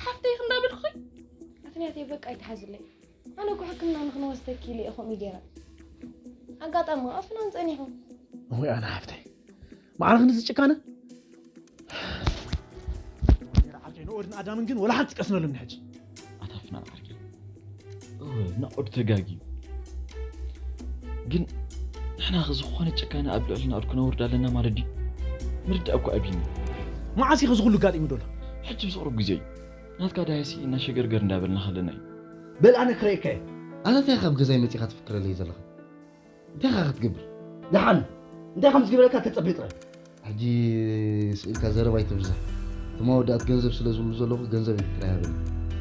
ሓፍተይ ክንዳበልኩ ኣትንያተይ በቃ ኣይትሓዝለይ። ኣነ እኮ ሕክምና ንክንወስደኪ ኢለ እየ ከምኡ ገይረ። ኣጋጣሚ ኣፍናን ጸኒሑ። ወይ ኣነ ሓፍተይ ማዕረ ክንዚ ጭካነ። ዓርከይ ንኦድን ኣዳምን ግን ወላ ሓንቲ ቀስነሎም ንሕጂ። ኣታፍናን ዓርከይ እወ ናኦድ ተጋግዩ። ግን ንሕና ከ ዝኾነ ጭካነ ኣብ ልዕሊ ናኦድ ክነውርድ ኣለና ማለት ድዩ? ምርዳእ እኮ ኣብይኒ። መዓስ ኢኸ ዝኹሉ ጋጢሙ ዶሎ? ሕጂ ብዝቕርብ ግዜ እዩ። ናትካ ዳያሲ እናሸገርገር እንዳበልና ከለና እዩ። በል ኣነ ክረእካ እየ። ኣታ እንታይ ካብ ገዛይ መፂኻ ትፍክረለይ ዘለኻ? እንታይ ኻ ክትገብር? ደሓን እንታይ ከም ዝግበረካ ተጸበይ ጥራይ። ሕጂ ስእልካ ዘረባ ኣይተብዝሕ። እቲ መወዳእት ገንዘብ ስለ ዝብሉ ዘለኹ ገንዘብ ይፍክራ ያበል።